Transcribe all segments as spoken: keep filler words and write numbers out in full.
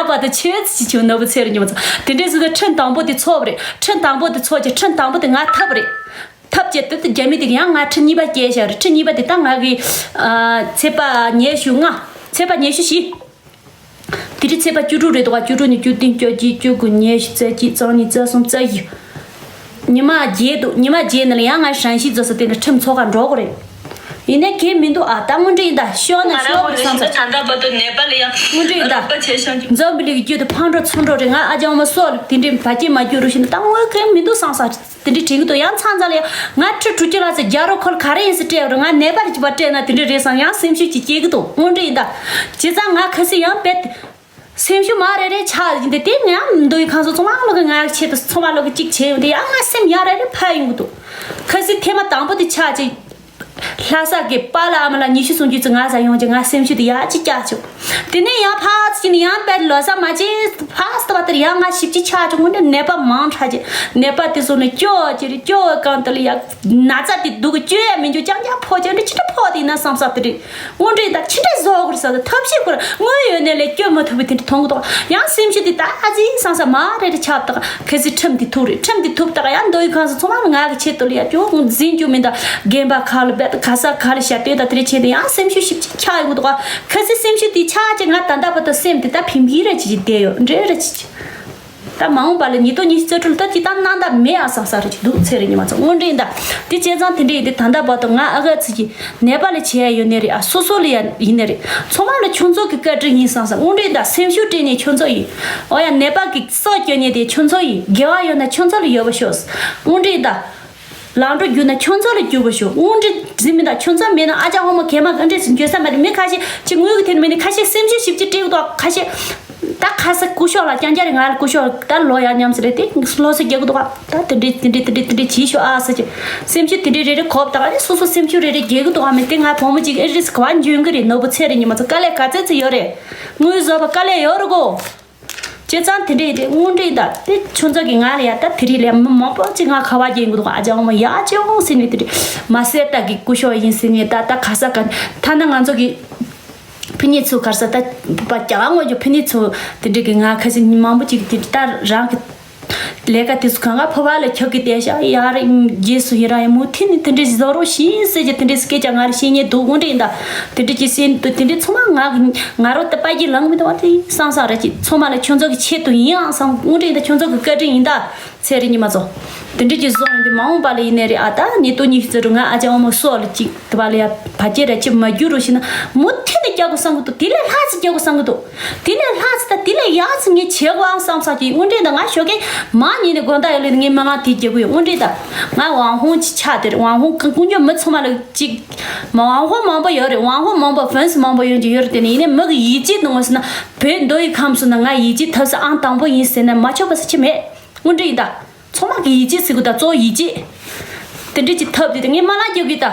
པ་དེ་ཆེ་ཙི་ཆེ་ནོར་བུ་ཚེ་རིང་ཉི་མ་ཚོ། དེ་འདྲའི་ཟིག་ད་ཁྲིམས་དང་པོ་དེ་ཚོགས་པ་རེད། ཁྲིམས་དང་པོ་དེ་ཚོགས་ཀྱི་ཁྲིམས་དང་པོ་དེ་ང་ཐབ་རེད། ཐབ་ཀྱི་དེ་དེ་རྒྱ་མི་དེ་ཡང་ང་ཁྲིམས་གཉིས་པ་སྐྱེལ་བཞག་རེད། ཁྲིམས་གཉིས་པ་དེ་ད་ང་གི་ཨ་ཚེས་པ་ཉི་ཤུ་ལྔ། ཚེས་པ་ཉི་ཤུ་བཞི། དེ་རིང་ཚེས་པ་བཅུ་དྲུག་རེད་འདུག་ག་བཅུ་དྲུག་ནས་བཅུ་བདུན། བཅོ་བརྒྱད། བཅུ་དགུ། ཉི་ཤུ། རྩ་གཅིག་རྩ་གཉིས། རྩ་གསུམ། རྩ་བཞི། ཉི་མ་བརྒྱད་འདུག་ཉི་མ་བརྒྱད་ནང་ལ་ཡང་ང་ཧྲན་ཞི་རྫོང་སོ་དེ་ནས་ཁྲིམས་ཚོགས་ཁ་འགྲོ་དགོས་རེད། ཡིན་ནའི་གལ་མི་འདུག་ཨ། ད་དངོས་འབྲེལ་ཡིན་ད། ཤོག་ན་ཤོག་བསམ་ས། ད་ལྟ་བར་དུ་ནེ་པ་ལ་ཡང་དངོས་འབྲེལ་ཡིན་ད། རོགས་པ་བྱས་ཤོག་ཅིག་འཛམ་བུ་གླིང་གི་རྒྱུད་དུ་ཕང་འགྲོ་ཚུར་འགྲོ་རེད། ང་ཨ་ཅག་འོ་མ་སོགས་ལ་དེ་འདྲའི་བར་ཆད་མ་བརྒྱུད་རོགས་ཞེས་ན་ད་དངོས་གལ་མི་འདུག་བསམ་ས། དེ་འདྲའི་དྲན་གྱི་འདུག་ཡང་ཚང་ཚང་ལ་ཡང་ང་ཁྲི་དྲུག་ཅུ་ལ་ཚེ་རྒྱ་རོ་ཁོལ་ག་རེ་ཡིན་ཟེར་སྤྲད་རོགས། ང་ནེ་པ་ལ་ཅིག་པར་སྤྲད་ན་དེ་འདྲའི་རེད་བསམ་ཡང་སེམས་ཤུགས་ཅིག་སྐྱེ་གི་འདུག་དངོས་འབྲེལ་ཡིན་ད། བྱས་ཙང་ང་ཁ་སང་ཡང་དཔེ་སེམས་ཤུགས་མ་རེ་རེ་ཆག་ཡིན་ཏེ། དེ་ང་ཡང་མདོ་ཡི་ཁང་སོ་ཚང་མ་ལོག་གི་ང་ཡག་ཆེད་དུ་ཚང་མ་ལོག་གི་གཅིག་བྱས་ཡོང་དེ་ཡང་ང་སེམས་ཡག་རེ་རེ་ཕར་ཡོང་གི་འདུག་ཁ་སང་ཐེངས་མ་དང་པོ་དེ་ཆག་ཅིག་ལྷ་ས་གི་པཱ་ལགས་ཨ་མ་ལགས་ཉི་ཤུ་སུམ་ཅུ་ཙམ་ང་ས་ཡོང་ཅིག་ང་སེམས་ཤུགས་དེ་ཡག་ཅིག་བསྐྱར་བྱུང་། དེ་ནས་ཡང་ཕར་ཚུར་ནས་ཡང་དཔེ་ལོ་གསར་མ་བྱས་ཕར་ཚུར་བ་དེར་ཡང་ང་ཞིབ་ཅིག་ཆག་བྱུང་། དངོས་གནས་ནད་པ་མང་དྲགས་ཅིག་ནད་པ་དེ་ཚོ་ནི་སྐྱོ་ཅིག་རེད། སྐྱོ་བའི་སྒང་དེ་ལ་ཡང་ན་ཚ་དེ་སྡུག་གི་བཅོས་ཡ་མི་འཇུག་རྐྱང་རྐྱང་ཕོག་ཅིག་འདི་ཅི་འདྲ་ཕོག་དེ་ཡིན་ན་བསམ་ས་དེ་རེད། དངོས་འབྲེལ་ད་ཅི་འདྲ་བཟོ་དགོས་ས་དང་ཐབས་ཤེས་ཁོ་ར་དངོས་ཡོད་ནས་ལས་སྐྱོན་མ་ཐུབ་པའི་དེ་འདྲ་མཐོང་གི་འདུག་ཡང་སེམས་ཤུགས་དེ་ད་ཨ་ཙི་བསམ་ས་མ་རེ་རེ་ཆགས་དང་། གལ་སྲིད་ཁྲིམས་དེ་ཐུག་རེད། ཁྲིམས་དེ་ཐུག་དང་ཡང་མདོ་ཡི་ཁང་སོ་ཚང་མ་ང་གི་ཆེད་དུ་ལ་ཡ་ཅུང་འཛིན་རྒྱུ་མིན་ད། རྒན་པ་ཁ་ལ་བེད་ག་ས་ག་ལ་ཞབས་བརྟན་དང་དེ་རེ་བྱས་ཏེ་ཡང་སེམས་ཤུགས་ཞིབ་ཅིག་ཆགས་ཡོང་གི་འདུག་ཁ་སི་སེམས་ཤུགས་དེ་ཆགས་ཅིག་ང་ད་ལྟ་བར་དུ་སེམས་དེ་ད་ཕིང་ཕིང་རེ་ཅིག་བསྡད་ཡོད་འདྲེ་རེ་ཅིག་ད་མ་འོངས་པ་ལ་ཉིས་སྟོང་ཉི་ཤུ་རྩ་དྲུག་ལ་ད་ཅི་ལྟར་སྣང་དག་མེད་ཨ་བསམ་ས་རེ་ཅིག་འདུག་ཚེ་རིང་ཉི་མ་ཚོ་དངོས་འབྲེལ་ཡིན་ད། དེ་བྱས་ཙང་དེ་འདྲ་ཡིན་དེ་ད་ལྟ་བར་དུ་ང་ཨ་ག་ཚི་གི་ནད་པ་ལ་བྱེད་ཡ་ཡོད་ནི་རེད་ཨ། སོ་སོ་ལ་ཡ་ཡིན་ནི་རེད། ཚང་མ་ལ་ཁྱོད་ཚོ་གི་བཀའ་དྲིན་ཡིན་བསམ་ས་དངོས་འབྲེལ་ད། སེམས་ཤུགས་སྤྲད་ནས་ཁྱོད་ཚོ་ཡིན། ཨོ་ཡ་ནད་པ་གི་སྲོག་སྐྱོབ་ནས་དེ་ཁྱོད་ཚོ་ཡིན། དགེ་བ་ཡོད་ན་ཁྱོད་ཚོ་ལ་ཡོད་པ་ཤོག་དངོས་འབྲེལ་ད། ལམ་འགྲོ་རྒྱུ་ན་ཁྱོད་ཚོ་ལ་རྒྱུ་བ་ཤོག་དངོས་འབྲེལ་རྫུན་མིན་ད། ཁྱོད་ཚོ་མེད་ན་ཨ་ཅག་ཧོ་མོ་གད་མ་ག་འདྲས་སུ་འགྱོད་ས་མ་རེད། མི་ཁ་ཤས་ཅི་དངུལ་གི་ཐད་ནས་མེད་ནི་ཁ་ཤས་སེམས་ཤུགས་ཞིབ་ཅིག་སྤྲད་གི་འདུག་ཁ་ཤས་ད་ཁ་ས་སྐུ་ཞོགས་ལ་རྐྱང་རྐྱང་རེད། ང་ལ་སྐུ་ཞོགས་ད་ལོ་ཡག་ཉམས་སུ་རེད་དེ་ལོ་སུ་རྒྱག་གི་འདུག་ད་དེ་འདྲས་དེ་འདྲས་དེ་འདྲས་དེ་འདྲས་བྱེད་ཤོག་ཨ་ས་ཅི་སེམས་ཤུགས་དེ་འདྲས་རེ་རེ་གོབ་ད་ག་ནི་སོ་སོ་སེམས་ཤུགས་རེ་རེ་རྒྱག་གི་འདུག་ཨ། མི་དེ་ང་བུ་མོ་གཅིག་ཨེ་རིས་ག་བ་འཇོན་གི་རེད། ནོར་བུ་ཚེ་རིང་ཉི་མ་ཚོ་དཀའ་ལས་ག་ཚད་ཚོད་ཡོད་རེད། དངུལ་བཟོ་བ་དཀའ་ལས་ཡོད་རེད་གོ། བྱས་ཙང་དེ་འདྲས་ཡིན་ཏེ་དངོས་འབྲེལ་ཡིན་ད། དེ་ཁྱོད་ཚོ་གིས་ང་ལ་ཡ་ད་དེ་རིང་ལས་མི་མང་པོ་ཅིག་ང་ཁ་བ་རྒྱག་གི་འདུག་ཨ་ཅག་ཨོ་མ་ཡག་ཅིག་ཟེར་ནས་དེ་འདྲས་མ་སེར་ད་གི་སྐུ་ཞོགས་ཡིན་ཟེར་ནས་ད་ད་ག་ས་ག་ཐ་ན་ང་ཚོ་གི་ཕི་ནི་ཚོ་ག་ས་ད་པ་རྒྱ་གར་ངོས་ཀྱི་ཕི་ནི་ཚོ་དེ་འདྲས་གི་ང་ཁ་སང་མང་པོ་ཅིག་དེ་ད་རང་གི་ལས་ཀ་དེ་ཚོ་གང་ག་ཕོ་བ་ལ་ཁྱོད་ཀྱི་བལྟས་ཤག་ཡ་རེད། རྗེས་སུ་ཡི་རང་ཡ་མུ་མཐུད་ནས་དེ་འདྲས་བཟོ་རོགས་ཞེས་ཟེར་གྱི་དེ་འདྲས་སྐད་ཆ་ང་ལ་བཤད་མཁན་འདུག་དངོས་འབྲེལ་ཡིན་ད། དེ་འདྲས་ཀྱི་སེམས་དུ་དེ་འདྲས་ཚང་མ་ང་གི་ང་རོ་ད་པ་གྱི་ལངས་མི་འདུག་བ། དེ་སང་སང་རེད་ཀྱི་ཚང་མ་ལ་ཁྱོད་ཚོ་གི་ཆེད་དུ་ཡིན་ཨང་སང་དངོས་འབྲེལ་ཡིན་ད། ཁྱོད་ཚོ་གི་བཀའ་དྲིན་ཡིན་ད། ཚེ་རིང་ཉི་མ་ཚོ། དེ་འདྲས་ཀྱི་བཟོ་ཡིན་དེ་མ་འོངས་པ་ལ་ཡིན་ནའི་རེད་ཨ། ད་ཉིས་སྟོང་ཉི་ཤུ་རྩ་དྲུག་ང་ཨ་ཅག་ཨོ་མོ་སོགས་ལ་ཅིག་དེ་བ་ལ་ཡ་བར་ཆད་ར་ཅིག་མ་རྒྱུག་རོགས་ཞེ་ན་མུ་མཐུད་ནས་རྒྱག་དགོས་བསམ་གི་འདུག་དེ་ལས་ལྷག་ཙམ་རྒྱག་དགོས་བསམ་གི་འདུག་དེ་ལས་ལྷག་ཙམ་ད་དེ་ལས་ཡག་ཙམ་ངས་བྱེད་དགོས་ཨང་བསམ་ས་ཀྱི་དངོས་འབྲེལ་ད། ང་ཞོགས་ཀས་མ་ཉིད་ནས་དགོང་དག་ཡོད་ལས་ངས་སྨོན་ལམ་དེ་རྒྱག་གི་ཡོད། དངོས་འབྲེལ་ད་ང་ཝང་ཧོང་ཅིག་ཆགས་དེ་རེད། ཝང་ཧོང་ཀུན་སྐྱོད་མི་ཚང་མ་ལ་ཅིག་མ་ཝང་ཧོང་མང་པོ་ཡོད་རེད། ཝང་ཧོང་མང་པོ་ཧྥན་སི་མང་པོ་ཡོད་ཀྱི་ཡོད་རེད། དེ་ནས་ཡིན་ནའི་མི་གི་ཡིད་ཆེས་གནང་བ་ཟེར་ན་བོད་མདོ་ཡི་ཁམས་སུ་ན་ང་ཡིད་ཆེས་ཐོབ་ས་ཨང་དང་པོ་ཡིན་ཟེར་ན་མ་ཆོག་པ་ས་ཆི་མེད། དངོས་འབྲེལ་ཡིན་ད། ཚང་མ་གི་ཡིད་ཆེས་ཟེར་དགོས་ད། གཙོ་བོ་ཡིད་ཆེས། དེ་འདྲས་ཀྱི་ཐབས་དེ་དེ་ངས་སྨོན་ལམ་རྒྱག་གི་ད།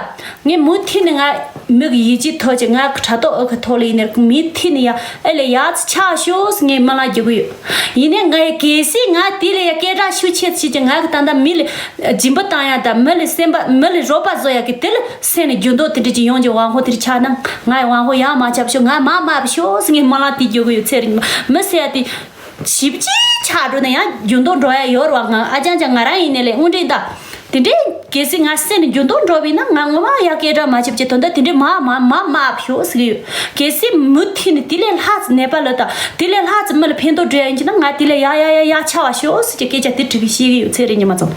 ངས་མུ་མཐུད་ནས་ང་མི་གི་ཡིད་ཆེས་ཐོབ་ཅིག་ང་གི་དྲ་ཐོག་ཨ་ཁ་ཐོག་ལ་ཡིན་ནས་མུ་མཐུད་ནས་ཡ་ཨེ་ལས་ཡག་ཙམ་ཆགས་ཤོག་ཟེར་ངས་སྨོན་ལམ་རྒྱག་གི་ཡོད། ཡིན་ནའི་ང་ཡི་གལ་སྲིད་ང་དེ་ལས་ཡ་སྐད་གྲགས་ཤུགས་ཆེ་ཞིག་ཅིག་ང་གི་ད་ལྟ་མི་ལ་སྦྱིན་པ་བཏང་ཡ་ད་མི་ལ་སེམས་པ་མི་ལ་རོགས་པ་བཟོ་ཡ་གི་དེ་ལ་སེམས་ནས་འགྱུར་ལྡོག་དེ་འདྲས་ཀྱི་ཡོང་རྒྱུ་ཝང་ཧོ་དེ་འདྲས་ཆགས་ན་ང་ཡི་ཝང་ཧོ་ཡག་མ་ཆགས་ཤོག་ང་མ་མ་བ་ཤོག་ཟེར་ངས་སྨོན་ལམ་དེ་རྒྱག་གི་ཡོད། ཚེ་རིང་མི་ཟེར་ཡ་དེ། ཞིབ་ཅིག་ཆགས་འགྲོ་ན་ཡང་འགྱུར་ལྡོག་འགྲོ་ཡ་ཡོད་རེད་བ། ང་ཨ་ཅང་ཅང་ང་རང་ཡིན་ནའི་ལས་དངོས་འབྲེལ་ད། དེ་འདྲའི་གལ་སྲིད་ང་སེམས་ནས་འགྱུར་ལྡོག་འགྲོ་བས་ན་ང་ངོ་མ་ཡ་སྐད་གྲགས་མ་ཆེ་བ་ཅིག་དོན་དག་དེ་འདྲའི་མ་མ་མ་མ་ཕྱོགས་ཟེར་གི་ཡོད། གལ་སྲིད་མུ་མཐུད་ནས་དེ་ལས་ལྷག་ཙམ་ནད་པ་ལ་དང་དེ་ལས་ལྷག་ཙམ་མི་ལ་ཕན་ཐོགས་འགྲོ་ཡ་ཡིན་གྱི་ན་ང་དེ་ལས་ཡ་ཡ་ཡ་ཡ་ཆ་བ་ཤོག་ཟེར་གྱི་སྐད་ཆ་དེ་དྲི་གི་ཤེས་གི་ཡོད། ཚེ་རིང་ཉི་མ་ཚོ།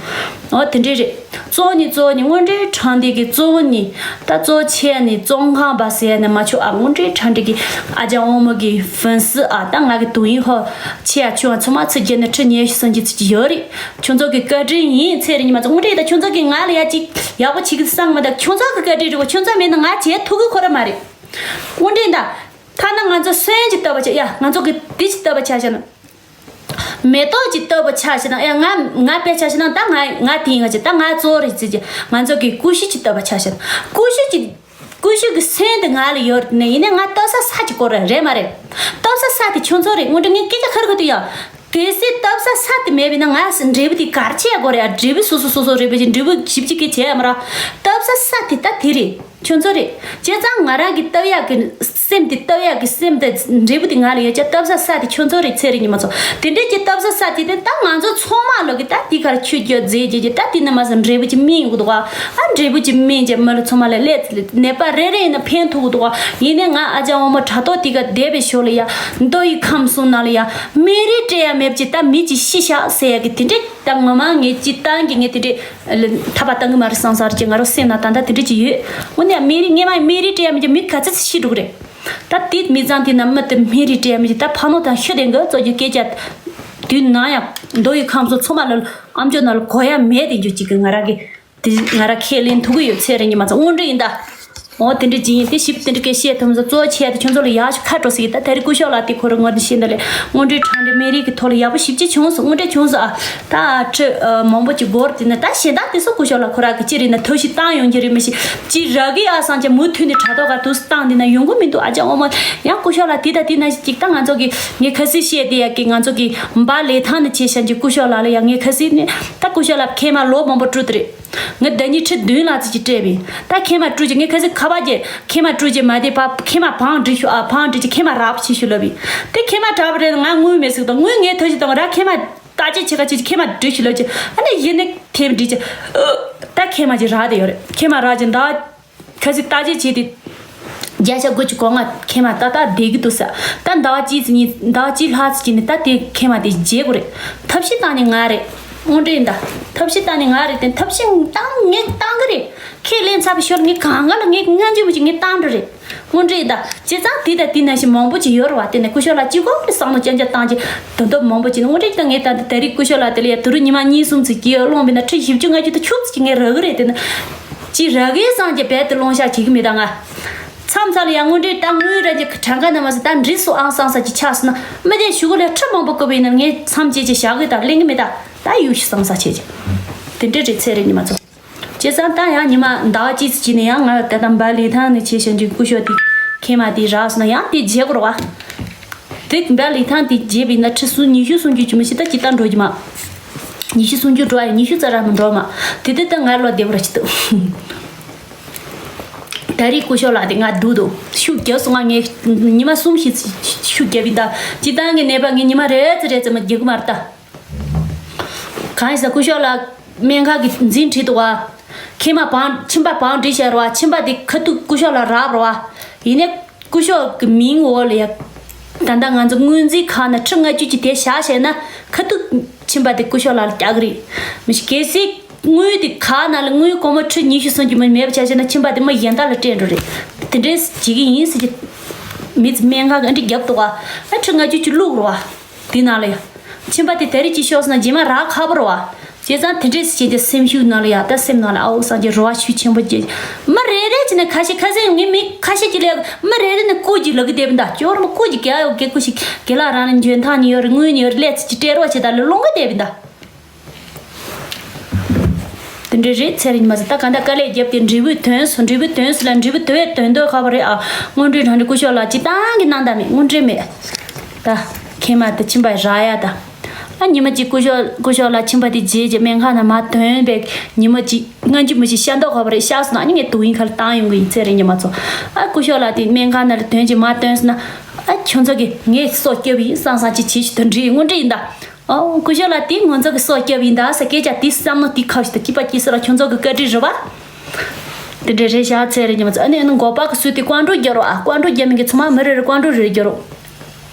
འོ་དེ་འདྲའི་རེད། གཙོ་བོ་ནི་གཙོ་བོ་ནི་དངོས་འབྲེལ་དྲང་བདེན་གྱི་གཙོ་བོ་ནི་ད་གཙོ་ཆེ་ནི་བཙོན་ཁང་པ་ཟེར་ནི་མ་ཆོག་ཨ། དངོས་འབྲེལ་དྲང་བདེན་གྱི་ཨ་ཅག་དབང་མོ་གི་ཧྥན་སི་ཨ་ད་ང་གི་དོན་ཡིན་ཧོ་ཆེ་ཡ་ཆུང་ཨ་ཚང་མ་ཚུར་རྒྱབ་ནས་ཁྲི་ཉི་ཤུ་སུམ་ཅུ་ཚུར་གྱི་ཡོད་རེད། ཁྱོད་ཚོ་གི་བཀའ་དྲིན་ཡིན། ཚེ་རིང་ཉི་མ་ཚོ་དངོས་འབྲེལ་ད་ཁྱོད་ཚོ་གི་ང་ལ་ཡ་ཅིག་ཡག་པོ་བྱེད་གི་བསམ་མ་ད་ཁྱོད་ཚོ་གི་བཀའ་དྲིན་རེད་གོ། ཁྱོད་ཚོ་མེད་ན་ང་བྱེད་ཐུབ་གི་ཁོ་ར་མ་རེད། དངོས་འབྲེལ་ད། ཐ་ན་ང་ཚོ་སོན་གྱི་ལྟ་བ་ཆ་ཡ་ང་ཚོ་གི་དེ་ཅི་ལྟ་བ་ཆ་བཞག་ན། མེ་ཏོག་གི་ལྟ་བུ་ཆ་བཞག་ན་ཨེ་ང་ང་དཔེ་ཆ་བཞག་ན་ད་ང་ང་དེ་ཡིན་ང་ཅི་ད་ང་གཙོ་བོ་རེད་ཟེར་གྱི་ང་ཚོ་གི་ཀུ་ཤུ་གི་ལྟ་བུ་ཆ་བཞག་ན་ཀུ་ཤུ་གི་ཀུ་ཤུ་གི་སོན་དེ་ང་ལ་ཡོད་ནས་ཡིན་ནའི་ང་བཏབ་ས་ས་གི་སྐོར་རེད་མ་རེད། བཏབ་ས་ས་དེ་ཁྱོད་ཚོ་རེད། དངོས་འབྲེལ་ངས་སྐད་ཆ་ཁར་ཁུར་དུ་ཡ། གལ་སྲིད་བཏབ་ས་ས་དེ་མེད་པས་ན་ང་འབྲས་བུ་དེ་གར་ཆེ་ཡ་དགོས་རེད་ཨ། འབྲས་བུ་སོ་སོ་སོ་སོ་རེད་པས་ཀྱི་འབྲས་བུ་ཞིབ་ཅིག་གི་བྱས་ཡ་མ་ར། བཏབ་ས་ས་དེ་ད་དེ་རེད། ཁྱོད་ཚོ་རེད། བྱས་ཙང་ང་རང་གི་ལྟ་ཡག་གི་སེམས་དེ་ལྟ་ཡག་གི་སེམས་དེ་འབྲས་བུ་དེ་ང་ལ་ཡོད་ཀྱང་ལྟ་ས་ས་དེ་ཁྱོད་ཚོ་རེད། ཚེ་རིང་ཉི་མ་ཚོ་དེ་འདྲས་ཀྱི་ལྟ་ས་ས་དེ་དེ་ད་ང་ཚོ་ཚང་མ་ལོ་གི་ད་དེ་གར་ཆུ་རྒྱུ་རྫས་རྒྱུ་ཀྱི་ད་དེ་ནི་མ་ཟད་འབྲས་བུ་ཅིག་སྨིན་ཡོང་གི་འདུག་ག་ཨ་འབྲས་བུ་ཅིག་སྨིན་ཀྱི་མི་ལ་ཚང་མ་ལ་ལས་ནད་པ་རེ་རེ་ཡིན་ན་ཕན་ཐོགས་གི་འདུག་ག་ཡིན་ནའི་ང་ཨ་ཅག་འོ་མ་དྲ་ཐོག་དེ་ག་བསྡད་པའི་ཞོར་ལ་ཡ་མདོ་ཡི་ཁམས་གསུམ་ནང་ལ་ཡ་མེ་རི་སྤྲད་ཡ་མེད་ཀྱི་ད་མི་ཅིག་ཤི་ཤག་ཟེར་ཡ་གི་དེ་འདྲས་ད་ངོ་མ་ངས་ཅི་བཏང་གི་ངས་དེ་འདྲས། ལ་ཐར་པ་བཏང་གི་མ་རེད་བསམ་ས་རེད་ཀྱི་ང་རང་སེམས་ནང་ད་ལྟ་དེ་འདྲ་ཅིག་ཡོད། འོ་ནས་མེ་རི་སྔས་མ་མེ་རི་སྤྲད་ཡ་མི་གི་མི་ག་ཚོད་ཅིག་ཤི་འགྲོ་གི་རེད། ད་དེ་མི་ཚང་དེ་ན་མི་དེ་མེ་རི་སྤྲད་ཡ་མི་གི་ད་ཕ་ནོ་དང་ཤི་དེ་འགའ་ཚོ་གི་སྐད་ཆ། དུས་ནང་ཡང་མདོ་ཡི་ཁམས་སུ་ཚང་མ་ལ་ཨམ་ཅོག་ནང་ལ་གོ་ཡ་མེད་དེ་འཇུ་ཅིག་གི་ང་རང་གི་དེ་ང་རང་ཁས་ལེན་ཐུབ་གི་ཡོད། ཚེ་རིང་ཉི་མ་ཚོ་དངོས་འབྲེལ་ཡིན་ད། འོ་དེ་འདྲ་ཅིག་ཡིན་དེ་ཞིབ་དེ་འདྲ་སྐད་བཤད་ཐུབ་ཚོ་གཙོ་བོ་ཆེ་དེ་ཁྱོད་ཚོ་ལ་ཡག་ཤོས་ཁ་འགྲོ་ཟིག་ད་དེ་རིང་སྐུ་ཞབས་ལགས་དེ་ཁོ་རང་ངོ་དེ་ཤེས་འདི་ལས་དངོས་འབྲེལ་ཁྲང་འདྲེ་མེ་རི་གི་ཐོག་ལ་ཡག་པོ་ཞིབ་ཅིག་བྱུང་སོང་། དངོས་འབྲེལ་བྱུང་སོང་ཨ། ད་ཁྲི་མང་པོ་ཅིག་སྒོར་དེ་ནི་ད་གཞན་དག་དེ་སོ་སྐུ་ཞབས་ལགས་ཁོ་རང་གི་ཅི་རེད་ན་ཐབས་ཤིག་བཏང་ཡོང་གི་རེད་མི་ཤེས་ཅི་རག་གི་ཨ་སང་ཅི་མུ་མཐུད་ནས་དྲ་ཐོག་ག་དུས་བཏང་དེ་ན་ཡོང་གི་མི་འདུག་ཨ་ཅག་འོ་མ་ཡང་སྐུ་ཞབས་ལགས་དེ་ད་དེ་ན་ཅིག་ད་ང་ཚོ་གི་ངས་ཁ་སི་བཤད་དེ་ཡ་གི་ང་ཚོ་གི་འབའ་ལེ་ཐང་ནས་བྱས་ཤ་ཅིག་སྐུ་ཞབས་ལགས་ལ་ཡ་ངས་ཁ་སི་ནས་ད་སྐུ་ཞབས་ལགས་ཁེ་མ་ལོ་མང་པོ་སྤྲོད་དེ་རེད། ངས་ཟླ་ཉིན་ཁྲི་བདུན་ལྷག་ཙམ་ཅིག་སྤྲད་པས། ད་ཁེ་མ་སྤྲོད་ཅིག་ངས་ཁ་སང་ཁ་པར་གྱི་ཁེ་མ་སྤྲོད་ཅིག་མ་བསྡད་པ་ཁེ་མ་བང་སྒྲིག་ཤོག་ཨ་བང་སྒྲིག་ཅིག་ཁེ་མ་རག་པ་ཅིག་ཤོག་ལབ་པས། དེ་ཁེ་མ་དྲག་པ་རེད། ང་དངུལ་མེད་ཟིག་དང་དངུལ་ངས་ཐོ་ཅིག་དང་ར་ཁེ་མ་ལྟ་ཅིག་བྱེད་ག་ཅིག་ཁེ་མ་སྒྲིག་ཤོག་ལབ་ཅིག་ཨ་ནི་ཡིན་ནི་ཐེབས་སྒྲིག་ཅིག་ད་ཁེ་མ་ཅིག་རག་དེ་ཡོད་རེད། ཁེ་མ་རག་ཅིག་ད། ཁ་སང་ལྟ་ཅིག་བྱས་ཏེ། བརྒྱ་ཆ་དགུ་ཅིག་གོ་ང་ཁེ་མ་ཏག་ཏག་བསྡད་ཀྱི་འདུག་ས། ད་ཟླ་བ་གཅིག་ཙམ་ཉིན་ཟླ་བ་གཅིག་ལྷག་ཙམ་ཅིག་ནས་ད་དེ་ཁེ་མ་དེ་བརྗེ་དགོས་རེད། ཐབས་ཤེས་བཏང་ནི་ང་རེད། དངོས་འབྲེལ་ཡིན་ད། ཐབས་ཤེས་བཏང་ནི་ང་རེད་དེ་ཐབས་ཤེས་བཏང་ངས་བཏང་གི་རེད། ཁས་ལེན་ཚར་བའི་ཞོར་ངས་གང་ག་ལ་ངས་སྔ་འཇུག་མི་ཅིག་ངས་བཏང་འགྲོ་རེད། དངོས་འབྲེལ་ཡིན་ད། བྱས་ཙང་དེ་དང་དེ་ནང་བཞིན་མང་པོ་ཅིག་ཡོད་རེད་བ། དེ་ནས་སྐུ་ཞབས་ལགས་གཅིག་པོ་ལ་བསམ་བློ་རྐྱང་རྐྱང་བཏང་ཅིག་དོན་དུ་མང་པོ་ཅིག་ནི་དངོས་འབྲེལ་ཡིན་ད། ངས་ད་ལྟ་ད་རེས་སྐུ་ཞབས་ལགས་དེ་ལ་ཡ་དུ་རུ་ཉི་མ་གཉིས་གསུམ་ཙམ་ཅིག་ཡོད་སློང་བས་ན་ཁྲི་བཞི་བཅུ་ལྔ་བཅུ་དང་ཆུ་ཙམ་ཅིག་ངས་རག་གི་རེད། དེ་ནས། ཅི་རག་གི་སང་གི་བལ་དུ་ལོང་ཤག་བྱེད་གི་མེད་ད་ང་། མཚམས་མཚམས་ལ་ཡང་དངོས་འབྲེལ་ད་དངུལ་ར་གི་གྲངས་ཀ་ན་མ་ཟད་ད་འགྲིག་སོང་ཨང་སང་ས་ཅིག་ཆགས་སོང་ན་མི་དེ་ཞུ་གི་ལ་ཁྲི་མང་པོ་བཀོད་པ་ཡིན་ན་ངས་མཚམས་བཅད་ཅིག་བཞག་གི་ད་ལེན་གི་མེད་ད། ད་ཡུ་ཤི་སང་ས་བྱེད་ཅིག་དེ་འདྲ་རེད། ཚེ་རིང་ཉི་མ་ཚོ། བྱས་ཙང་ད་ཡང་ཉི་མ་ཟླ་བ་གཅིག་ཙམ་ཅིག་ནས་ཡང་ང་ད་ལྟ་འབའ་ལི་ཐང་ནས་བྱས་ཞིང་གི་སྐུ་ཞབས་དེ་ཁེ་མ་དེ་རག་སོང་ན་ཡང་དེ་བརྗེ་དགོས་རེད་བ། དེ་འབའ་ལི་ཐང་དེ་བརྗེ་བ་ཡིན་ན་ཁྲི་སུམ་ཉི་ཤུ་སུམ་ཅུ་ཅིག་མ་ཤི་ད་ཅི་ད་འགྲོ་གི་མ། ཉི་ཤུ་སུམ་ཅུ་འགྲོ་ཡ་ཉི་ཤུ་རྩ་ར་མི་འགྲོ་མ། དེ་དུས་ད་ང་ལོ་བདེ་བོ་ར་ཅི་འདུག་ད་རེས་སྐུ་ཞབས་ལགས་དེ་ང་སྡུག་འདུག་ཤུགས་རྒྱབ་སོང་ང་། ངས་ཉི་མ་གསུམ་བཞི་ཤུགས་རྒྱབ་ཡིན་ད། སྤྱིར་བཏང་གི་ནད་པ་ངས་ཉི་མ་རེ་ཙམ་རེ་ཙམ་མ་རྒྱག་གི་མ་རེད་ད། གང་ཡིན་ཟེར་སྐུ་ཞབས་ལགས་སྨན་ཁང་གི་འཛིན་ཁྲིད་འདུག་བ། མཁལ་མ་བང་མཆིན་པ་བང་སྒྲིག་བྱས་རེད་བ། མཆིན་པ་དེ་ཁ་ཐུག་སྐུ་ཞབས་ལགས་རག་རེད་བ། ཡིན་ནའི། སྐུ་ཞབས་ཀྱི་མིང་འོག་ལ་ཡ། ད་ལྟ་ང་ཚོ་དངུལ་རྩིས་ཁང་ནང་ཁྲི་ལྔ་བཅུ་གྱི་དེ་བཞག་བྱས་ན་ཁ་ཐུག་མཆིན་པ་དེ་སྐུ་ཞབས་ལགས་ལ་རྒྱག་གི་རེད། མི་ཤེས་གལ་སྲིད་དངུལ་དེ་ཁང་ནང་ལ་དངུལ་སྒོར་མོ་ཁྲི་ཉི་ཤུ་སུམ་ཅུ་མ་མེད་པ་ཆ་བཞག་ན་མཆིན་པ་དེ་མི་གཞན་དག་ལ་སྤྲད་འགྲོ་རེད། དེ་འདྲས་བྱེད་ཀྱི་ཡིན་ཟེར་གྱི། མི་ཚོ་སྨན་ཁང་གི་ཨ་འདྲི་རྒྱབ་འདུག་ག་ཨ་ཁྲི་ལྔ་བཅུ་གྱི་བླུགས་རེད་བ། དེ་ནང་ལ་ཡ། མཆིན་པ་དེ་ད་རེས་ཅིག་ཤོར་སོང་ན་རྗེས་མ་རག་ཁག་པོ་རེད་བ། བྱས་ཙང་དེ་འདྲས་བྱས་ཏེ་སེམས་ཤུགས་ནང་ལ་ཡ་ད་སེམས་ནང་ལ་ཨའོ་སངས་རྒྱས་རེ་བ་ཤུགས་ཆེན་པོ་བྱས། མི་རེ་རེ་བྱས་ནས་ཁ་ཤས་ཁ་སང་ངའི་མི་ཁ་ཤས་ཀྱི་ལས་མི་རེ་རེ་ནས་སྐུ་གཅིག་ལབ་ཀྱི་བསྡད་པ་འདྲ། ཅོར་མོ་སྐུ་གཅིག་ག་ཡོད་གེ་སྐུ་ཞིག་གེ་ལགས་རང་ལ་འཇོན་ཐང་ནི་ཡོད་རེད། དངུལ་ནི་ཡོད་རེད། ལས་ཚིག་ཅིག་སྤྲད་རོགས་བྱེད་ད་ལ་སློང་གི་བསྡད་པ་འདྲ། དེ་འདྲས་རེད། ཚེ་རིང་ཉི་མ་ཟེར་ད་ག་འདྲ་དཀའ་ལས་བརྒྱབ་སྟེ་འབྲས་བུ་ཐོན་སོང་། འབྲས་བུ་ཐོན་སོང་ལ་འབྲས་བུ་དེ་བས་དོན་དོན་ཁག་པོ་རེད་ཨ། དངོས་འབྲེལ་རང་རེད། སྐུ་ཞབས་ལགས་སྤྱིར་བཏང་གི་སྣང་དག་མེད། དངོས་འབྲེལ་མེད། ད་ཁེ་མ་དེ་མཆིན་པ་རག་ཡ་ད། ཨ་ཉི་མ་གཅིག་སྐུ་ཞབས་སྐུ་ཞབས་ལགས་མཆིན་པ་དེ་བརྗེས་རྗེས་སྨན་ཁང་ནང་མར་ཐོན་པའི་ཉི་མ་གཅིག་སྔ་འགྱུར་མི་ཞིག་ཤ་མདོག་ཁ་པོ་རེད་ཤག་སོང་ན་ཨ་ནི་ངས་དུག་ཡིན་ཁ་ལ་བཏང་ཡོང་གི་ཡིན། ཚེ་རིང་ཉི་མ་ཚོ། ཨ་སྐུ་ཞབས་ལགས་དེ་སྨན་ཁང་ནང་ལ་ཐོན་རྗེས་མར་ཐོན་སོང་ན་ཨ་ཁྱོད་ཚོ་གིས་ངས་སྲོག་སྐྱོབ་ཡིན་བསམ་བསམ་ཅིག་བྱེད་ཞིག་དོན་འགྲིག་དངོས་འབྲེལ་ཡིན་ད། ཨོ་སྐུ་ཞབས་ལགས་དེ་ང་ཚོ་གི་སྲོག་སྐྱོབ་ཡིན་ད་ཟེར་སྐད་ཆ་དེ་བསམ་མནོ་དེ་ཁ་ཞིག་ད་སྐྱིད་པ་སྐྱིད་ས་ལ་ཁྱོད་ཚོ་གི་བཀའ་དྲིན་རེད་བ། དེ་འདྲ་རེད་ཤག་ཚེ་རིང་ཉི་མ་ཚོ། ཨ་ནི་ཨ་ནི་འགོ་པ་གི་སུས་དེ་ཀོང་ཀྲོ་རྒྱབ་རོགས་ཨ། ཀོང་ཀྲོ་རྒྱབ་མི་གི་ཚང་མ་མི་རེ་རེ་ཀོང་ཀྲོ་རེ་རེ་རྒྱབ་རོགས།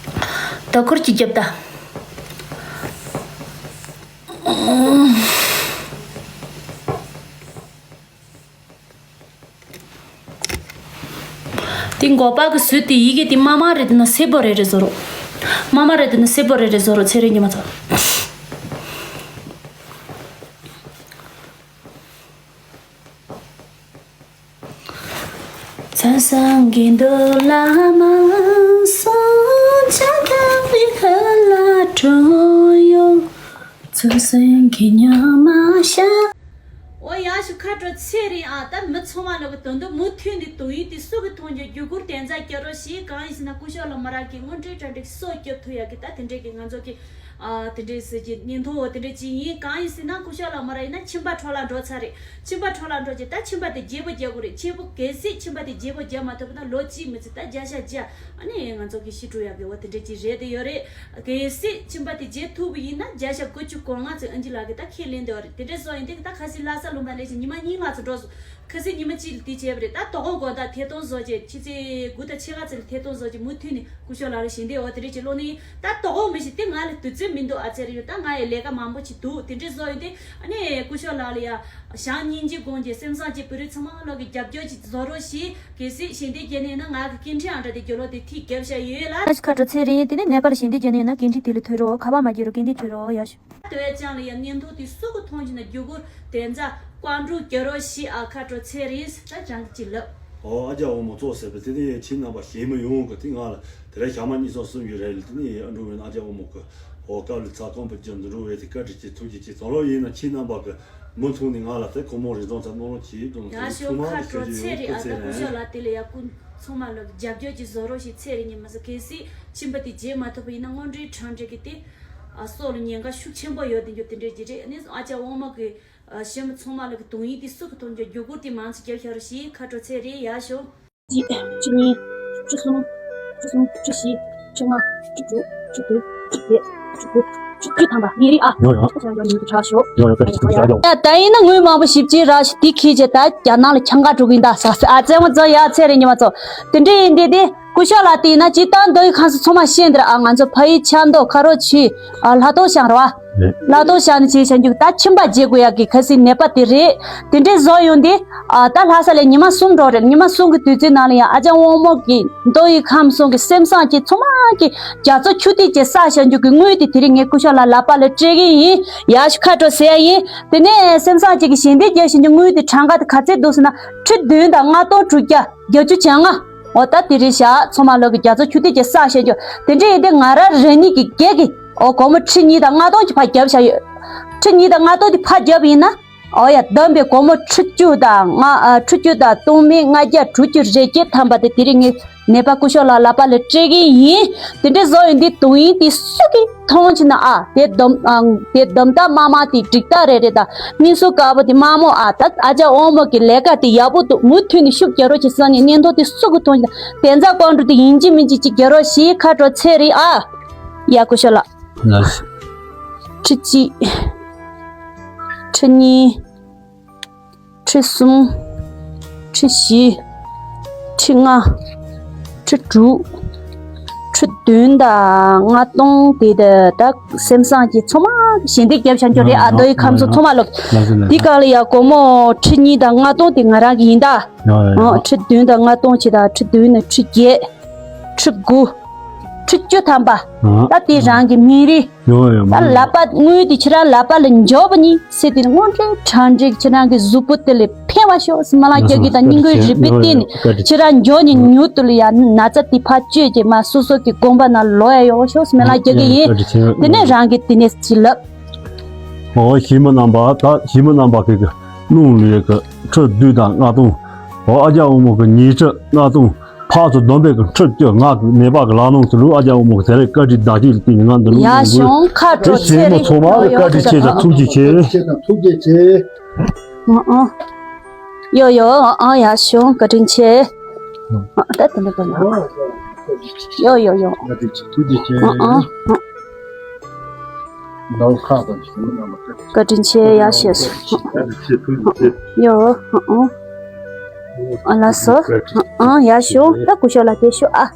ད་ཁུར་གྱིས་རྒྱབ་ད། དེ་འགོ་པ་གི་སུས་དེ་ཡི་གེ་དེ་དམར་དམར་རེད་དེ་ན་སེར་པོ་རེ་རེ་བཟོ་རོགས། དམར་དམར་རེད་དེ་ན་སེར་པོ་རེ་རེ་བཟོ་རོགས་ཚེ་རིང་ཉི་མ་ཚོ། འོ་ཡག་ཤོས་ ཁ་དྲོ་ཚེ་རིང་ཨ། ད་མི་ཚང་མ་ལོག་གི་དོན་དུ་མུ་མཐུད་ནས་དུང་ཡིག་དེ་སུ་གི་མཐོང་རྒྱུ་བརྒྱུད་སྐུར་དན་རྩ་རྒྱག་རོགས་ཞེས། གང་ཡིན་ཟེར་ན་སྐུ་ཞབས་ལགས་མོ་རང་གིས་དངོས་འབྲེལ་གྲ་སྒྲིག་སོགས་རྒྱབ་ཐུབ་ཡག་གི་ད་དེ་འདྲས་ཀྱི་ང་ཚོ་གི་ཨ། དེ་འདྲས་ཟེར་གྱི་སྙིང་ཐོ་འོ་དེ་འདྲས་ཅིག་ཡིན། གང་ཡིན་ཟེར་ན་སྐུ་ཞབས་ལགས་མོ་རང་ཡིན་ན་མཆིན་པ་འཕྲོ་བརླག་འགྲོ་ཚར་རེད། མཆིན་པ་འཕྲོ་བརླག་འགྲོ་རྗེས་ད་མཆིན་པ་དེ་བརྗེ་པོ་རྒྱག་དགོས་རེད། ཁྱེད་པོ་གལ་སྲིད་མཆིན་པ་དེ་བརྗེ་པོ་རྒྱག་མ་ཐུབ་ན་ལོ་གཅིག་མི་ཚེ་ད་བརྒྱ་ཆ་བརྒྱ། ཨ་ནི་ང་ཚོ་གི་ཤི་འགྲོ་ཡག་གི་འོ་དེ་འདྲས་ཅིག་རེད་དེ་ཡོད་རེད། གལ་སྲིད་མཆིན་པ་དེ་བརྗེ་ཐུབ་པ་ཡིན་ན་བརྒྱ་ཆ་དགུ་བཅུ་གོ་ལྔ་ཙམ་ཨན་ཅི་ལགས་ཀྱིས་ད་ཁས་ལེན་བསྡད་པ་རེད། དེ་འདྲས་བཟོ་ཡིན་དེ་ད་ཁ་སང་ལྷ་ས་ལུང་པ་སླེབས་ཤིང་ཉི་མ་གཉིས་ལྷག་ཙམ་འགྲོ་སོང་། ཁ་སང་ཉི་མ་གཅིག་ལ་དེ་བྱས་པ་རེད། ད་དོ་དགོང་དགོང་དག་ཐད་གཏོང་བཟོ་བྱས་ཕྱི་ཚེས་དགུ་དང་ཕྱེད་ཀ་ཙམ་ལ་ཐད་གཏོང་བཟོ་བྱས་མུ་མཐུད་ནས་སྐུ་ཞབས་ལགས་ལ་ཞལ་འདེབས་འོ་དེ་འདྲས་ཅིག་སློག་ནི་ཡིན། ད་དོ་དགོང་མི་ཞིག་དེ་ང་ལ་དུས་ཚོད་མི་འདུག་ཨ་ཙེ་རེ་ཡོད། ད་ང་ཡི་ལས་ཀ་མང་པོ་ཅིག་འདུག་དེ་འདྲས་བཟོ་ཡིན་དེ་ཨ་ནི་སྐུ་ཞབས་ལགས་ལ་ཡ་བྱམས་སྙིང་རྗེ་སྒོམ་བྱས་སེམས་བཟང་བྱས་བོད་རིགས་ཚང་མ་ལོག་གི་རྒྱབ་སྐྱོར་ཅིག་བཟོ་རོགས་ཞེས། གལ་སྲིད་ཞལ་འདེབས་བརྒྱབ་ནས་ན་ང་གི་སྐད་འཕྲིན་ཨང་གྲངས་དེ་རྒྱབ་ལོགས་དེ་ཐིག་རྒྱབ་བཞག་ཡོད་ལ། ཁ་དྲོ་ཚེ་རིང་། དེ་ནས་ནད་པ་ལ་ཞལ་འདེབས་བརྒྱབ་ནས་ན་སྐད་འཕྲིན་དེ་ལ་ཐོས་རོགས། ཁ་པར་མ་བརྒྱབ་རོགས། སྐད་འཕྲིན་ཐོས་རོགས། ཡག་ཤོས། ལྟོས་ཅང་ལ་ཡང་བརྙན་ཐུང་དེ་སུ་གི་མཐོང་བྱུང་ན་བརྒྱུད་སྐུར་དན་རྩ་བཀའ་འགྲུལ་རྒྱག་རོགས་ཞེས། ཨ་ཁ་དྲོ་ཚེ་རིང་ཟེར་ད་ཅང་གི་ཅི་ལབ། ཨོ་ཨ་ཅག་དབང་མོ་ཙོག་ཟེར་བས་དེ་ནས་ཡང་ཁྱེད་རྣམ་པ་གཞན་མི་ཡོང་གི་དེ་ང་ལ་དེ་རིང་ཞག་མ་གཉིས་གསུམ་གསུམ་ཡོད་རེད་ལ། དེ་ནས་ཨ་འགྲོ་བས་ན་ཨ་ཅག་དབང་མོ་གི་ཨོ་སྐབས་ལ་ཚ་གང་པོ་ཅན་འགྲོ་བས་དེ་བཀའ་དྲིན་ཆེ་ཐུགས་རྗེ་ཆེ། དང་ལོ་ཡིན་ན་ཁྱེད་རྣམ་པ་གི་མུ་མཐུད་ནས་ང་ལ་དེ་ཁོ་མོ་རེ་ཚོང་ཚ་གནང་རོགས་གྱིས་དང་ཡག་ཤོས། ཁ་དྲོ་ཚེ་རིང་། ཨ་ད་སྐུ་ཞབས་ལགས་དེ་ལ་ཡག་སྐུ་ཚང་མ་ལ་རྒྱབ་སྐྱོར་ཅིག་བཟོ་རོགས་ཞེས། ཚེ་རིང་ཉི་མ་ཟེར། གལ་སྲིད་མཆིན་པ་དེ་བརྗེ་མ་ཐུབ་པ་ཡིན་ན་དངོས་འབྲེལ་གྲ་སྒྲིག་གི་དེ་ཨ་སྲོག་ལ་ཉེན་ཁ་ཤུགས་ཆེན་པོ་ཡོད་དེ་འགྱོ་དེ་འདྲས་ཅིག་རེད། ཨ་ནི་ཨ་ཅག་དབང་མོ་གི་ཨ་ཞི་མི་ཚང་མ་ལ་གི་དུང་ཡིག་དེ་སུ་གི་མཐོང་རྒྱུ་བརྒྱུད་སྐུར་དེ་མང་ཙམ་རྒྱབ་ཤོག་རོགས་ཞེས། ཁ་དྲོ་ཚེ་རིང་། ཡག་ཤོས། གཅིག་གཅིག་གཉིས། བཅུ་གསུམ། བཅུ་གསུམ། བཅུ་བཞི། བཅུ་ལྔ། བཅུ་དྲུག་བཅུ་བདུན། བཅུ་བརྒྱད། བཅུ་དགུ། བཅུ་བཅུ་ཐམ་པ་ཡིན་རེད་ཨ། ཡོ་ཡོ། ཡོ་ཡོ། ད་ཡིན་ན་དངུལ་མང་པོ་ཞིབ་ཅིག་རག་ཤི་དེ་ཁྱེད་ཀྱི་ད་རྒྱ་ནག་ལ་ཆང་ག་འགྲོ་གི་ཡིན་ད་ཟ་ཟ། ཨ་ཙེ་མོ་ཙོ་ཡ་ཚེ་རིང་ཉི་མ་ཙོ། དེ་འདྲས་ཡིན་དེ་དེ་སྐུ་ཞབས་ལགས་དེ་ཡིན་ན་ཅི་ད་མདོ་དབུས་ཁམས་གསུམ་ཚང་མ་ཤེས་འདིར་ཨ། ང་ཚོ་ཕ་ཡུལ་ཆབ་མདོ་ཁ་རོག་ཆུས་ཨ་ལྷ་ཐོག་ཤང་རེད་བ། ལྷ་ཐོག་ཤང་ནས་བྱས་བྱ་རྒྱུ་ད་མཆིན་པ་བརྗེ་དགོས་ཡག་གི་ཁ་སང་ནད་པ་དེ་རེད། དེ་འདྲས་བཟོ་ཡོང་དེ། ཨ་ད་ལྷ་ས་ལ་ཉི་མ་གསུམ་འགྲོ་རེད། ཉི་མ་གསུམ་གི་དུས་ཚོད་ནང་ལ་ཡང་ཨ་ཅག་དབང་མོ་གི་མདོ་དབུས་ཁམས་གསུམ་གི་སེམས་བཟང་གི་ཚང་མ་གི་རྒྱ་མཚོ་ཆུ་ཐིགས་ཀྱི་བསགས་བཞག་རྒྱུ་གི་དངུལ་དེ་དེ་རིང་ངས་སྐུ་ཞབས་ལགས་ལག་པ་ལ་སྤྲད་གི་ཡིན། ཡག་ཤོས། ཁ་དྲོ་ཟེར་ཡ་ཡིན། དེ་ནས་སེམས་བཟང་གཅིག་གི་ཞལ་འདེབས་རྒྱག་བཞག་རྒྱུ་དངུལ་དེ་གྲངས་ཀ་དེ་ག་ཚད་འདུག་ཟེར་ན་ཁྲི་བདུན་དང་ལྔ་སྟོང་དྲུག་བརྒྱ་བརྒྱད་ཅུ་གྱ་ལྔ། འོ་ད་དེ་རིང་ཞག་ཚང་མ་ལོག་གི་རྒྱ་མཚོ་ཆུ་ཐིགས་ཀྱི་བསགས་བཞག་རྒྱུ་དེ་འདྲས་ཡིན་དེ་ང་རང་རང་ཉིད་ཀྱི་སྒེར་གྱི་འོ་སྒོར་མོ་ཁྲི་གཉིས་དང་ལྔ་སྟོང་གཅིག་ཕར་བརྒྱབ་བཞག་ཡོད། ཁྲི་གཉིས་དང་ལྔ་སྟོང་དེ་ཕར་བརྒྱབ་ཡིན་ན། ཨོ་ཡ། བདམས་པའི་སྒོར་མོ་ཁྲི་བཅུ་དང་ལྔ། ཨ། ཁྲི་བཅུ་དང་སྟོང་མི་ལྔ་བརྒྱ་དྲུག་ཅུ་རེ་བརྒྱད་ཐམ་པ་དེ་དེ་རིང་ངས་ནད་པ་སྐུ་ཞབས་ལགས་ལག་པ་ལ་སྤྲད་གི་ཡིན། དེ་འདྲས་བཟོ་ཡོང་དུས་དུང་ཡིག་དེ་སུ་གིས་མཐོང་བྱུང་ན་ཨ་དེ་བདམས། ཨ་དེ་བདམས་སྟངས་དམར་དམར་དེ་འགྲིག་རྟགས་རེད་རེད་ད། སྙིང་སུ་དཀར་པོ་དེ་དམར་མོ་ཨ། ད་ཨ་ཅག་དབང་མོ་གི་ལས་ཀ་དེ་ཡག་པོ་འདུག་མུ་མཐུད་ནས་ཤུགས་རྒྱག་རོགས་བྱེད་བསམ་ནས་བརྙན་ཐུང་དེ་སུ་གིས་མཐོང་བྱུང་ན་དན་རྩ་བཀའ་འགྲུལ་དེ་ཡིན་གཅིག་མིན་གཅིག་ཅིག་རྒྱག་རོགས་ཞེས། ཁ་དྲོ་ཚེ་རིང་ཨ། ཡ་སྐུ་ཞབས་ལགས། ལགས། ཁྲི་གཅིག་ཁྲི་གཉིས། ཁྲི་གསུམ། ཁྲི་བཞི། ཁྲི་ལྔ། ཁྲི་དྲུག་ཁྲི་བདུན་དང་ལྔ་སྟོང་དེ་ད་ད་སེམས་བཟང་གི་ཚང་མ་ཞལ་འདེབས་རྒྱབ་བཞག་རྒྱུ་རེད་ཨ། མདོ་དབུས་ཁམས་གསུམ་ཚང་མ་ལོག་ལགས་སོ་ལགས་སོ། འདི་གང་ལ་ཡ་སྒོར་མོ་ཁྲི་གཉིས་དང་ལྔ་སྟོང་དེ་ང་རང་གི་ཡིན་ད། ཡོ་ཡོ་ཡོ། ཨ་ཁྲི་བདུན་དང་ལྔ་སྟོང་བྱས་ད་ཁྲི་བདུན་ནས་ཁྲི་བརྒྱད། ཁྲི་དགུ། ཁྲི་བཅུ་ཐམ་པ། ཨ་ད་དེ་རང་གི་མིང་རིས། ཡོ་ཡོ། ད་མ་ལག་པ་དངུལ་དེ་ཁྱེད་རང་ལག་པ་ལ་འབྱོར་བ་ནི་ཚེ་འདིར་དངོས་འབྲེལ་གྲ་སྒྲིག་ཁྱེད་རང་གི་གཟུགས་པོ་དེ་ལ་ཕན་བ་ཤོག་སྨོན་ལམ་རྒྱག་གི་ད་སྙིང་ཁུང་རུས་པའི་གཏིང་ནས་ཁྱེད་རང་འབྱོར་ནས་མྱུར་དུ་ལ་ཡ་ན་ཚ་དེ་ཕར་བཅོས་ཀྱི་མ་སོ་སོ་གི་དགོངས་པ་ནང་ལོག་ཡ་ཡོང་ཤོག་སྨོན་ལམ་རྒྱག་གི་ཡིན། དེ་ནས་རང་གི་དེ་ནས་ཅི་ལབ། ཨོ་ཞི་མི་རྣམ་པ། ད་ཞི་མི་རྣམ་པ་གི་གི་སྣུམ་ལས་གི་ཁྲི་བདུན་དང་ལྔ་སྟོང་། ཨོ་ཨ་ཅག་དབང་མོ་གི་ཉིས་ཁྲི་ལྔ་སྟོང་། ཕར་ཚུར་བསྡོམས་པས་ཀྱི་ཁྲི་བཅུ་ང་གི་ནད་པ་གི་ལག་ནང་དུ་ལུས། ཨ་ཅག་དབང་མོ་གི་དེ་རིང་བཀའ་དྲིན་བདག་གཅིག་ལ་བརྟེན་ནས་ང་འདི་ལུས་ཡ་ཡོང་དགོས། ཤོང་ཁ་དེ་དྲོ་ཚེ་ཚེ་རིང་ཚོ་མ་གི་བཀའ་དྲིན་ཆེ་དང་ཐུགས་རྗེ་ཆེ། ཆེ་དང་ཐུགས་རྗེ་ཆེ། ཨ་ཨ། ཡོ་ཡོ། ཨ་ཨ། ཡ་ཤོང་བཀའ་དྲིན་ཆེ། ཨ་ད་དེ་འདྲ་གོ་ན། ཡོ་ཡོ་ཡོ། བཀའ་དྲིན་ཆེ། ཐུགས་རྗེ་ཆེ། ཨ་ཨ། ཨ། ལའོ་ཁ་དང་ཞི་མི་རྣམ་པ་བཀའ་དྲིན་ཆེ། ཡ་ཤེས་སོ། ཡོ། ཨ་ཨ། ཨ་ལགས་སོ། ཨ་ཨ། ཡ་ཤོ། ད་སྐུ་ཞབས་ལགས་དེ་ཤོ་ཨ།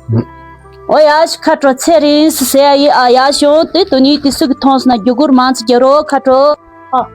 ཨོ་ཡ་ཤོ། ཁ་དྲོ་ཚེ་རིང་ཟེར་ཡ་ཡི་ཨ། ཡ་ཤོ། དེ་དོན་ཡིག་དེ་སུ་གི་མཐོང་སོང་ན་བརྒྱུད་སྐུར་མང་ཙམ་རྒྱག་རོགས། ཁ་དྲོ་ཨ།